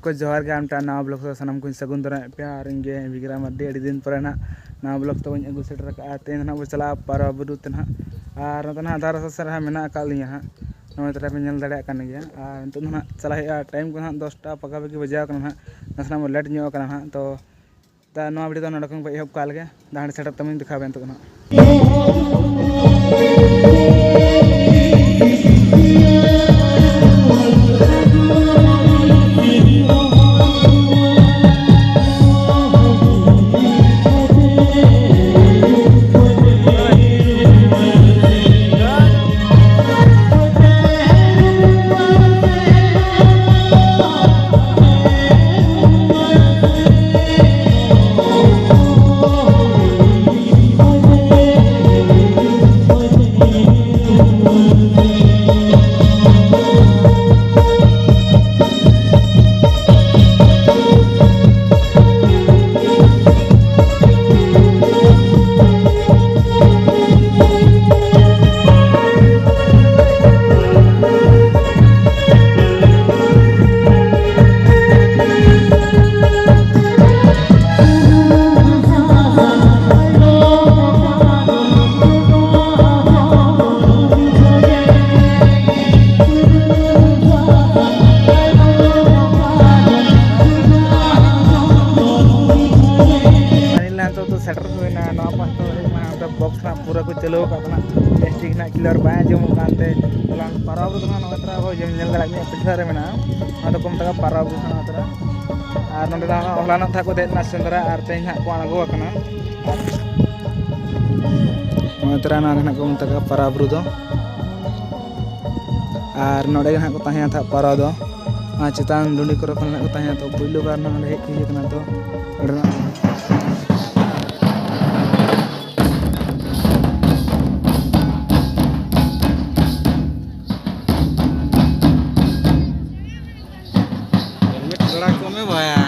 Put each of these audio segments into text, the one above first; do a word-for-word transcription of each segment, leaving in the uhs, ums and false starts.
ᱠᱚ ᱡᱚᱦᱟᱨ ᱜᱮ, ᱟᱨ ᱢᱤᱫᱴᱟᱝ ᱱᱟᱣᱟ ᱵᱞᱚᱜ ᱛᱮ ᱥᱟᱱᱟᱢ ᱠᱚᱧ ᱥᱟᱹᱜᱩᱱ ᱫᱟᱨᱟᱢᱮᱫ ᱯᱮᱭᱟ᱾ ᱟᱨ ᱤᱧ ᱜᱮ ᱵᱤᱠᱨᱚᱢ ᱢᱟᱨᱰᱤ, ᱟᱹᱰᱤ ᱫᱤᱱ ᱯᱚᱨᱮ ᱱᱟᱦᱟᱜ ᱱᱟᱣᱟ ᱵᱞᱚᱜ ᱛᱟᱵᱚᱧ ᱟᱹᱜᱩ ᱥᱮᱴᱮᱨ ᱟᱠᱟᱫᱼᱟ᱾ ᱛᱮᱦᱮᱧ ᱫᱚ ᱱᱟᱦᱟᱜ ᱵᱚ ᱪᱟᱞᱟᱜᱼᱟ ᱯᱟᱨᱣᱟ ᱵᱩᱨᱩ ᱛᱮ ᱱᱟᱦᱟᱜ᱾ ᱟᱨ ᱱᱚᱛᱮ ᱱᱟᱦᱟᱜ ᱫᱷᱟᱨᱟ ᱥᱮᱫ ᱨᱮ ᱦᱟᱸᱜ ᱢᱮᱱᱟᱜ ᱟᱠᱟᱫ ᱞᱤᱧᱟ ᱦᱟᱸᱜ, ᱱᱚᱜᱼᱚᱭ ᱛᱚᱨᱟ ᱯᱮ ᱧᱮᱞ ᱫᱟᱲᱮᱭᱟᱜ ᱠᱟᱱ ᱜᱮᱭᱟ᱾ ᱟᱨ ᱱᱤᱛᱚᱜ ᱫᱚ ᱱᱟᱦᱟᱜ ᱪᱟᱞᱟᱜ ᱦᱩᱭᱩᱜᱼᱟ, ᱴᱟᱭᱤᱢ ᱠᱚ ᱱᱟᱦᱟᱜ ᱫᱚᱥᱴᱟ ᱯᱟᱠᱟ ᱯᱟᱠᱤ ᱵᱟᱡᱟᱣ ᱠᱟᱱᱟ ᱱᱟᱦᱟᱜ, ᱱᱟᱥᱮᱱᱟᱜ ᱵᱚ ᱞᱮᱴ ᱧᱚᱜ ᱠᱟᱱᱟ ᱱᱟᱦᱟᱜ᱾ ᱛᱚ ᱫᱟ, ᱱᱚᱣᱟ ᱵᱷᱤᱰᱤᱭᱳ ᱫᱚ ᱱᱚᱰᱮ ᱠᱷᱚᱱ ᱵᱚ ᱮᱦᱚᱵ ᱠᱟᱜ ᱞᱮᱜᱮ᱾ ᱫᱟ, ᱦᱟᱸᱰᱮ ᱥᱮᱴᱮᱨ ᱛᱟᱵᱚᱱ ᱫᱮᱠᱷᱟᱣ ᱵᱮᱱ ᱱᱤᱛᱚᱜ ᱫᱚ ᱱᱟᱦᱟᱜ᱾ ᱯᱷᱟᱭᱱᱟᱞ ᱱᱤᱛᱚᱜ ᱫᱚ ᱥᱮᱴᱮᱨ ᱦᱩᱭᱱᱟ ᱱᱚᱣᱟ ᱯᱟᱥᱴᱟ ᱫᱚ ᱦᱩᱭᱩᱜ ᱠᱟᱱᱟ, ᱚᱱᱛᱮ ᱵᱚᱠᱥ ᱨᱮᱱᱟᱜ ᱯᱩᱨᱟᱹ ᱠᱚ ᱪᱟᱹᱞᱩ ᱟᱠᱟᱫ ᱵᱚᱱᱟ᱾ ᱵᱮᱥ ᱴᱷᱤᱠ ᱨᱮᱱᱟᱜ ᱠᱞᱤᱭᱟᱨ ᱵᱟᱭ ᱟᱸᱡᱚᱢᱚᱜ ᱠᱟᱱᱛᱮ, ᱛᱟᱦᱞᱮ ᱯᱟᱨᱣᱟ ᱵᱩᱨᱩ ᱫᱚ ᱱᱟᱦᱟᱜ ᱱᱚᱜᱼᱚᱭ ᱛᱚᱨᱟ ᱟᱵᱚ ᱧᱮᱞ ᱧᱮᱞ ᱫᱟᱲᱮᱭᱟᱜ ᱢᱮᱭᱟ, ᱯᱤᱪᱷᱟᱹ ᱨᱮ ᱢᱮᱱᱟᱜᱼᱟ᱾ ᱚᱱᱟ ᱫᱚᱠᱚ ᱢᱮᱛᱟᱜᱼᱟ ᱯᱟᱨᱣᱟ ᱵᱩᱨᱩ ᱱᱟᱦᱟᱜ ᱱᱚᱜᱼᱚᱭ ᱛᱚᱨᱟ᱾ ᱟᱨ ᱱᱚᱸᱰᱮ ᱫᱚ ᱱᱟᱦᱟᱜ ᱦᱚᱞᱟᱱᱚᱜ ᱛᱟᱦᱮᱸ ᱠᱚ ᱫᱮᱡ ᱞᱮᱱᱟ ᱥᱮᱸᱫᱽᱨᱟ, ᱟᱨ ᱛᱮᱦᱮᱧ ᱦᱟᱸᱜ ᱠᱚ ᱟᱬᱜᱚ ᱟᱠᱟᱱᱟ᱾ ᱱᱚᱜᱼᱚᱭ ᱛᱚᱨᱟ ᱱᱚᱣᱟ ᱜᱮ ᱱᱟᱦᱟᱜ ᱠᱚ ᱢᱮᱛᱟᱜᱼᱟ ᱯᱟᱨᱣᱟ ᱵᱩᱨᱩ ᱫᱚ᱾ ᱟᱨ ᱱᱚᱰᱮ ᱜᱮ ᱱᱟᱦᱟᱜ ᱠᱚ ᱛᱟᱦᱮᱸᱭᱟ ᱱᱟᱦᱟᱜ ᱯᱟᱨᱣᱟ ᱫᱚ᱾ ᱚᱱᱟ ᱪᱮᱛᱟᱱ ᱰᱩᱸᱰᱤ ᱠᱚᱨᱮ ᱠᱷᱚᱱ ᱱᱟᱦᱟᱜ ᱠᱚ ᱛᱟᱦᱮᱸᱭᱟ᱾ ᱛᱚ ᱯᱳᱭᱞᱳ ᱵᱟᱨ ᱱᱟᱦᱟᱜ ᱱᱚᱰᱮ ᱦᱮᱡ ᱦᱩᱭ ᱠᱟᱱᱟ᱾ ᱛᱚ ᱚᱸᱰᱮᱱᱟᱜ ᱦᱮᱞᱢᱮᱴ ᱡᱚᱲᱟ ᱠᱚᱜ ᱢᱮ ᱵᱟᱭᱟ᱾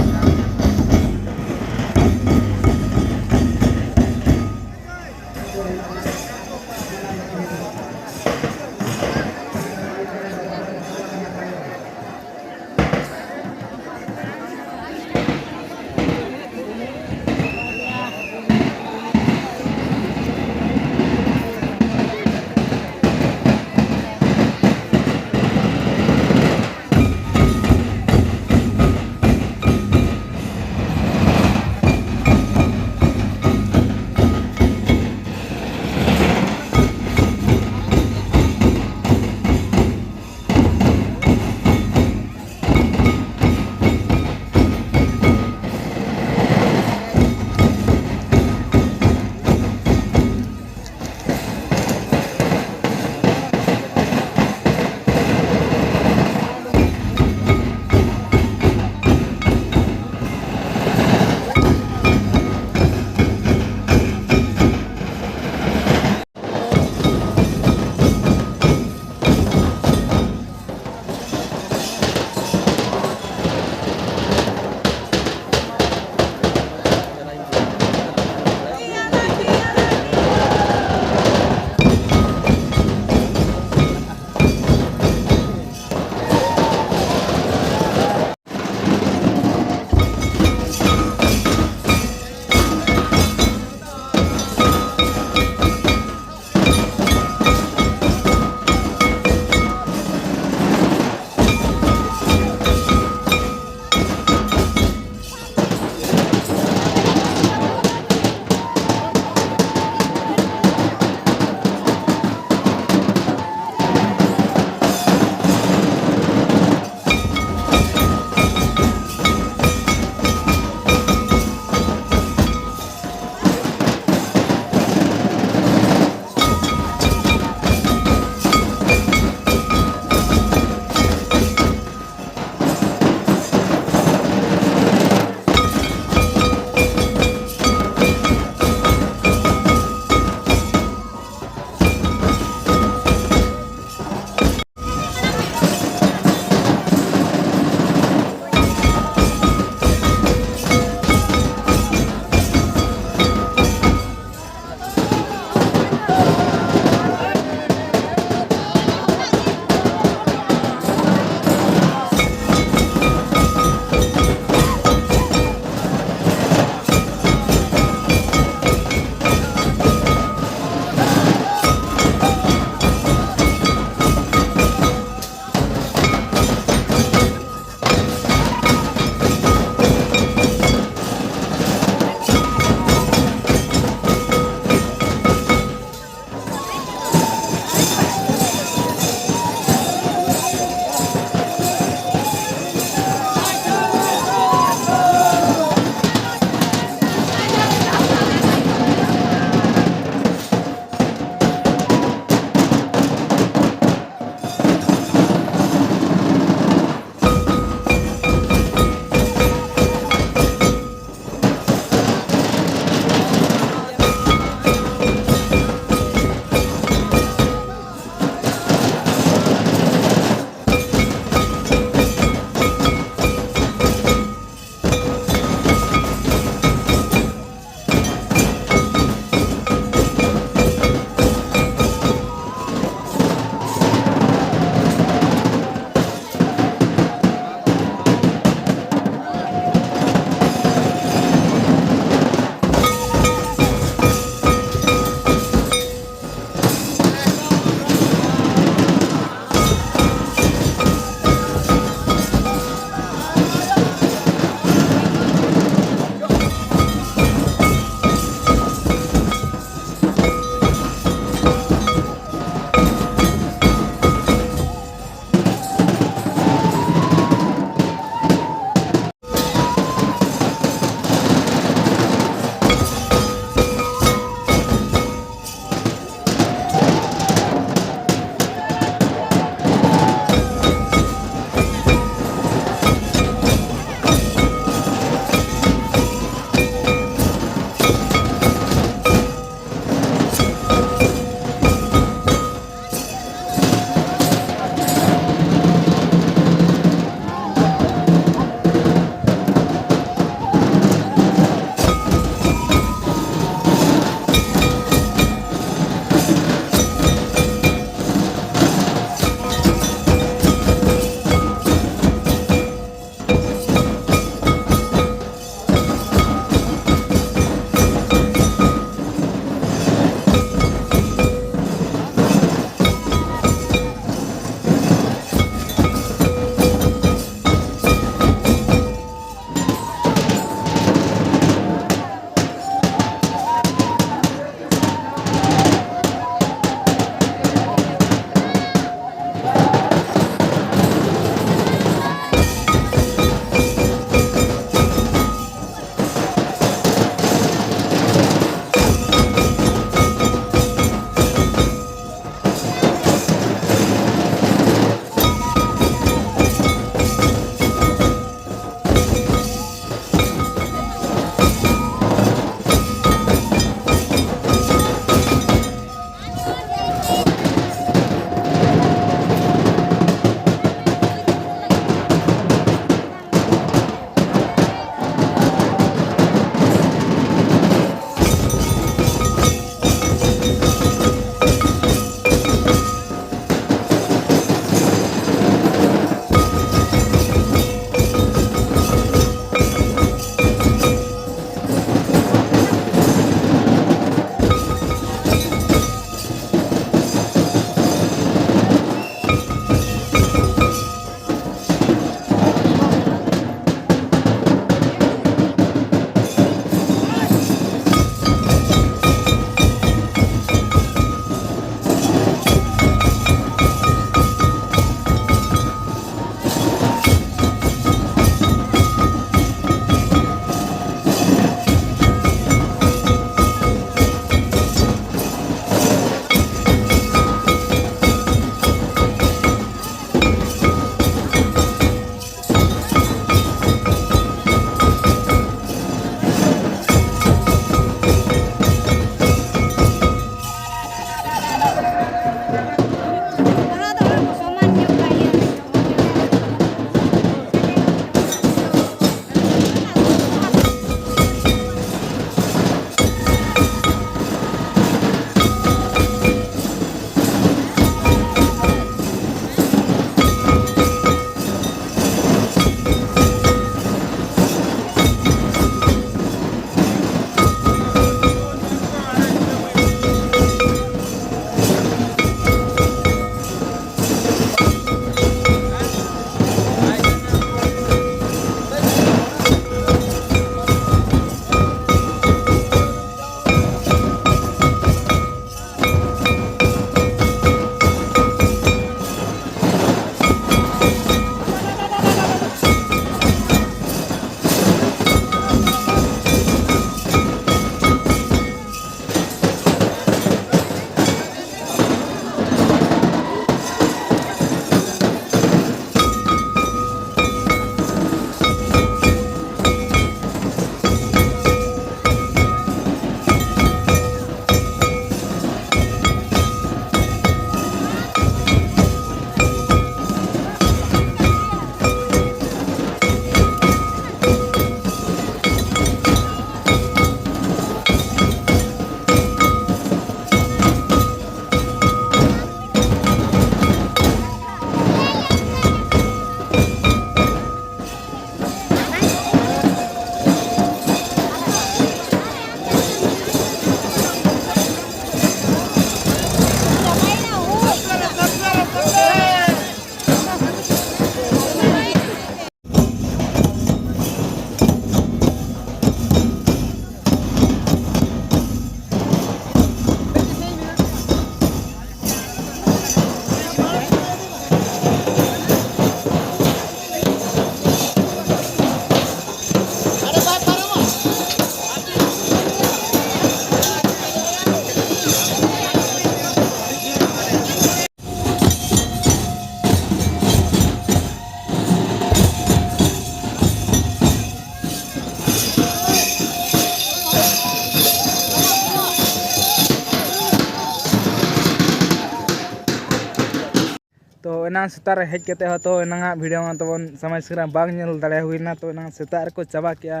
ᱛᱚ ᱮᱱᱟᱝ ᱥᱮᱛᱟᱜ ᱨᱮ ᱦᱮᱡ ᱠᱟᱛᱮ ᱦᱚᱸ ᱛᱚ ᱮᱱᱟᱝᱟᱜ ᱵᱷᱤᱰᱤᱭᱳ ᱢᱟ ᱛᱟᱵᱚᱱ ᱥᱟᱢᱟᱭ ᱥᱤᱝᱨᱟ ᱵᱟᱝ ᱧᱮᱞ ᱫᱟᱲᱮ ᱦᱩᱭ ᱞᱮᱱᱟ᱾ ᱛᱚ ᱮᱱᱟᱝ ᱥᱮᱛᱟᱜ ᱨᱮᱠᱚ ᱪᱟᱵᱟ ᱠᱮᱜᱼᱟ᱾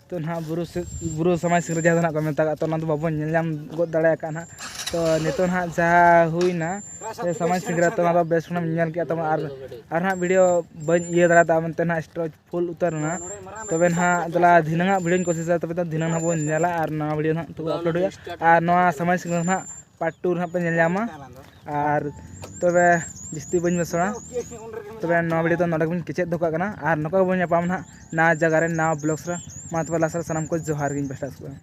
ᱛᱚ ᱱᱟᱦᱟᱜ ᱵᱩᱨᱩ ᱥᱮ-, ᱵᱩᱨᱩ ᱥᱟᱢᱟᱭ ᱥᱤᱝᱨᱟ ᱡᱟᱦᱟᱸ ᱫᱚ ᱱᱟᱦᱟᱜ ᱠᱚ ᱢᱮᱛᱟᱜᱼᱟ, ᱛᱚ ᱚᱱᱟ ᱫᱚ ᱵᱟᱵᱚᱱ ᱧᱮᱞ ᱧᱟᱢ ᱜᱚᱫ ᱫᱟᱲᱮ ᱟᱠᱟᱫᱼᱟ ᱱᱟᱦᱟᱜ᱾ ᱛᱚ ᱱᱤᱛᱚᱜ ᱱᱟᱦᱟᱜ ᱡᱟᱦᱟᱸ ᱦᱩᱭᱱᱟ ᱥᱮ ᱥᱟᱢᱟᱭ ᱥᱤᱝᱨᱟ, ᱛᱚ ᱚᱱᱟ ᱫᱚ ᱵᱮᱥ ᱠᱷᱚᱱᱮᱢ ᱧᱮᱞ ᱠᱮᱜᱼᱟ ᱛᱟᱵᱚᱱ᱾ ᱟᱨ, ᱟᱨ ᱱᱟᱦᱟᱜ ᱵᱷᱤᱰᱤᱭᱳ ᱵᱟᱹᱧ ᱤᱭᱟᱹ ᱫᱟᱲᱮᱭᱟᱫᱟ ᱢᱮᱱᱛᱮ ᱱᱟᱦᱟᱜ ᱥᱴᱳᱨᱮᱡᱽ ᱯᱷᱩᱞ ᱩᱛᱟᱹᱨ ᱮᱱᱟ᱾ ᱛᱚᱵᱮ ᱱᱟᱦᱟᱜ ᱫᱮᱞᱟ ᱫᱷᱤᱱᱟᱹᱝᱟᱜ ᱵᱷᱤᱰᱤᱭᱳᱧ ᱠᱳᱥᱤᱥᱟ, ᱛᱚᱵᱮ ᱫᱚ ᱫᱷᱤᱱᱟᱹᱝ ᱱᱟᱦᱟᱜ ᱵᱚᱱ ᱧᱮᱞᱟ ᱟᱨ ᱱᱟᱣᱟ ᱵᱷᱤᱰᱤᱭᱳ ᱱᱟᱦᱟᱜ ᱛᱚᱵᱮ ᱟᱯᱞᱳᱰ ᱦᱩᱭᱩᱜᱼᱟ᱾ ᱟᱨ ᱱᱚᱣᱟ ᱥᱟᱢᱟᱭ ᱥᱤᱝᱨᱟ ᱱᱟᱦᱟᱜ ᱯᱟᱨᱴ ᱴᱩ ᱨᱮ ᱱᱟᱦᱟᱜ ᱯᱮ ᱧᱮᱞ ᱧᱟᱢᱟ᱾ ᱟᱨ ᱛᱚᱵᱮ ᱡᱟᱹᱥᱛᱤ ᱵᱟᱹᱧ ᱵᱮᱥᱚᱜᱼᱟ, ᱛᱚᱵᱮ ᱱᱚᱣᱟ ᱵᱷᱤᱰᱤᱭᱳ ᱫᱚ ᱱᱚᱰᱮ ᱜᱮᱵᱚᱱ ᱠᱮᱪᱮᱫ ᱫᱚᱦᱚ ᱠᱟᱜ ᱠᱟᱱᱟ᱾ ᱟᱨ ᱱᱚᱝᱠᱟ ᱜᱮᱵᱚᱱ ᱧᱟᱯᱟᱢᱟ ᱱᱟᱦᱟᱜ ᱱᱟᱣᱟ ᱡᱟᱭᱜᱟ ᱨᱮ, ᱱᱟᱣᱟ ᱵᱞᱚᱜᱥ ᱨᱮ᱾ ᱢᱟ ᱛᱚᱵᱮ ᱞᱟᱥᱟᱲ ᱥᱟᱱᱟᱢ ᱠᱚ ᱡᱚᱦᱟᱨ ᱜᱮ ᱤᱧ ᱯᱟᱥᱴᱟ ᱥᱮᱫ ᱠᱷᱚᱱ᱾